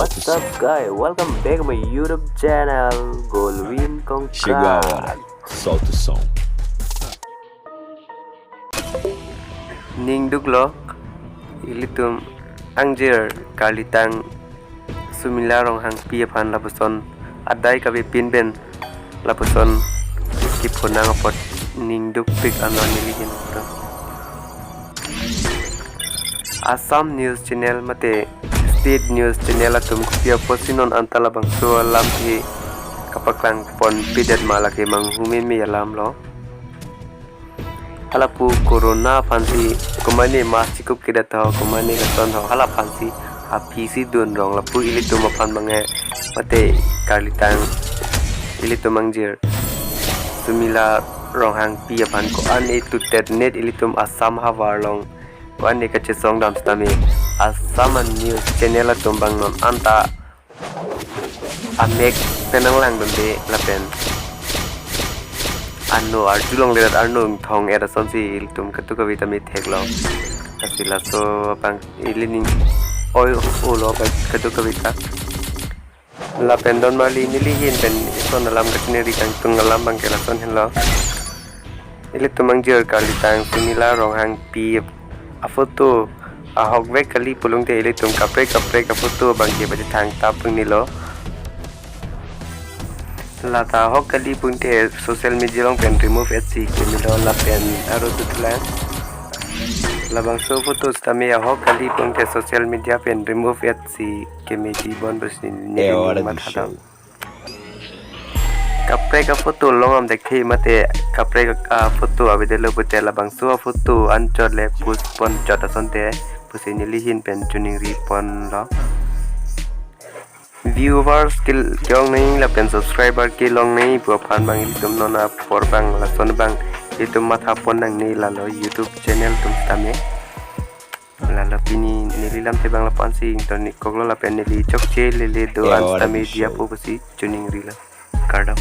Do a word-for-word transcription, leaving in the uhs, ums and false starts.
What's up, guys? Welcome back to my YouTube channel, Golwin Kongkak. Chegou a hora. Solta o som. Ning duk lo, ilitum angjir karlitang Sumila Ronghangpi aphan lapuson adai kavepin pen lapuson kiphonang apot ning dukpik anlo neli hin to. Assam News Channel mate State News Channel atum kopi apotsi non anta labangso alam ke kapaklang ponpedet ma, lake manghu meme alam lo. Halapu corona aphansi komane mask chikup kedet ho, komane lason ho, hala aphansi aphisi dun rong lapu ilitum aphan manghe mate karlitang ilitum angjir Sumila Ronghangpi aphan ko-an e tutet net ilitum Assam havar along ko-an e kachesong dam sitame Assam News Channel atum abang non anta amek pen nanglangdunde lapen ano arjulongledet, arnung thong-et asonsi ilitum kadokave tame theklong. Lasi laso abang ili ning oi-o lo abang kadokave ta. Lapen don mali neli hin pen ison alam kachiningri kangtung alam abang ke lason henlo. Ilitum angjir karlitang Sumila Ronghangpi aphoto ahokvek kali pulongte ilitum kaprek kaprek aphoto abang ke pachethang tap pung nilo. Lata ahok kali pungte social media along pen remove-etsi kemelo lapen aro tutla. Labangso photo sitame ahok kali pungte social media pen remove-etsi kemeji bon pusi neli ning matha dam. Kaprek aphoto long-am dekthe mate kaprek aphoto avedetlo pute labangso aphoto anchot le post ponchot asonte pusi neli hin pen chiningri ponlo. Viewers ke-ong nangji lapen subscriber kelong nangji pu aphan abang ilitum non apor abang lason abang ilitum matha pon nangne lalo YouTube channel atum sitame. Lalo pini neli lamthe abang lapu-ansi ingtonik koklo lapen neli chokche lele do-an sitame diya po pusi chiningrilo. Kardom.